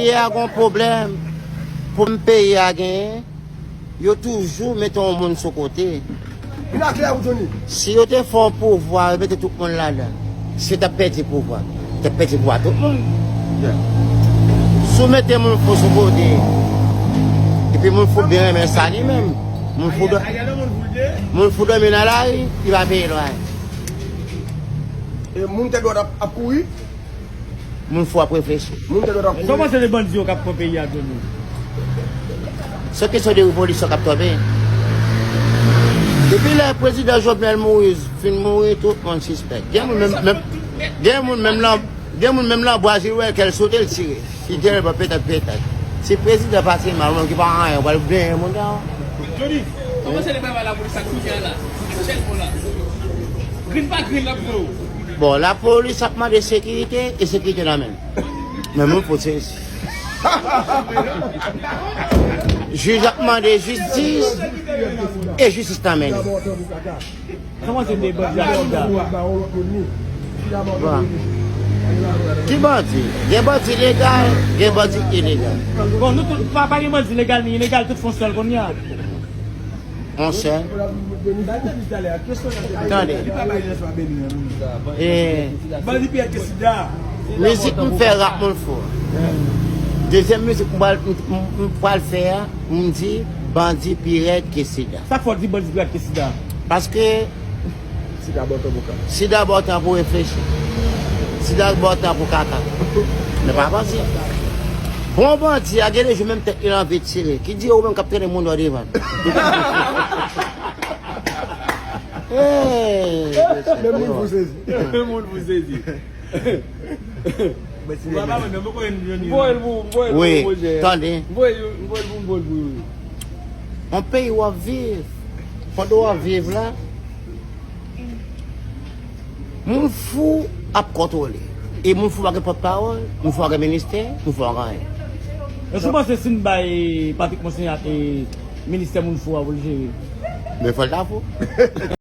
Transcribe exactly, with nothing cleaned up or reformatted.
Peyi a gon pwoblèm. Pwoblèm peyi a genyen, yo toujou mete yon moun sou kote. Vin aklè pou Johnny. Si yo te fè yon pouvwa, yo mete tout moun ladan, si yo t ap pèdi pouvwa, yo t ap pèdi pouvwa tout moun. Si w mete moun fou sou kote, epi moun fou byen renmen sa li menm, moun fou dò-, moun fou dòmi nan lari, li pa peye lwaye. E moun tèt dwat ap, ap kouri? Moun fou ap reflechi. Moun tèt dwat ap kouri. Sa w panse de bandi yo k ap pran peyi a, Johnny? Se kesyon de revolisyon k ap tonbe. Depi lè prezidan Jovenel Moïse fin mouri, tout moun sispèk. Gen moun menm, menm, gen moun menm nan, gen moun menm nan bwa, si l wè kè l sote, l tire. Si Daniel pa petèt, petèt. Si prezidan pase mal, ou menm ki pa anyen, ou pral blenyen moun nan. Johnny, kòman se de bagay lapolis ak kounye a la? Aktyèlman la. Green pa green, l ap pran w. Bon, lapolis ap mande sekirite, e sekirite nan men l. Men moun fou sezi. Jij ap mande jistis, e jistis nan men li. Kòman se de bandi ak sida? Bon. Ki bandi? Gen bandi legal, gen bandi ilegal. Bon, nou tout, pa, pa gen bandi legal ni ilegal, tout fè yon sèl kounye a. Yon sèl. Tande. E mizik m fè rap moun fou. Dezyèm mizik m pral, m, m, m pral fè a, m di bandi pi rèd ke sida. Sa k fè w di bandi pi rèd ke sida? Paske sida ba w tan pou kaka. Sida ba w tan pou reflechi. Sida ba w tan pou kaka. Men pa bandi. Bon bandi a, gen de jou menm tèt li l anvi tire. Ki di ou menm k ap trennen moun nan devan. Hey! Men moun pou sezi. Men moun pou sezi. Ou pa pa mwen, non, mwen konn Johnny. M voye l pou, m voye l pou, wi, monchè. Tande. M voye l, m voye l pou, m voye l pou, wi. Yon peyi w ap viv, pandan w ap viv la, moun fou ap kontwole. E moun fou pa gen pòtpawòl, moun fou pa gen ministè, moun fou pa gen anyen. Èske w panse si n bay Patrick Monseigneur, e, ministè moun fou a pou l jere? Men fò l ta fou.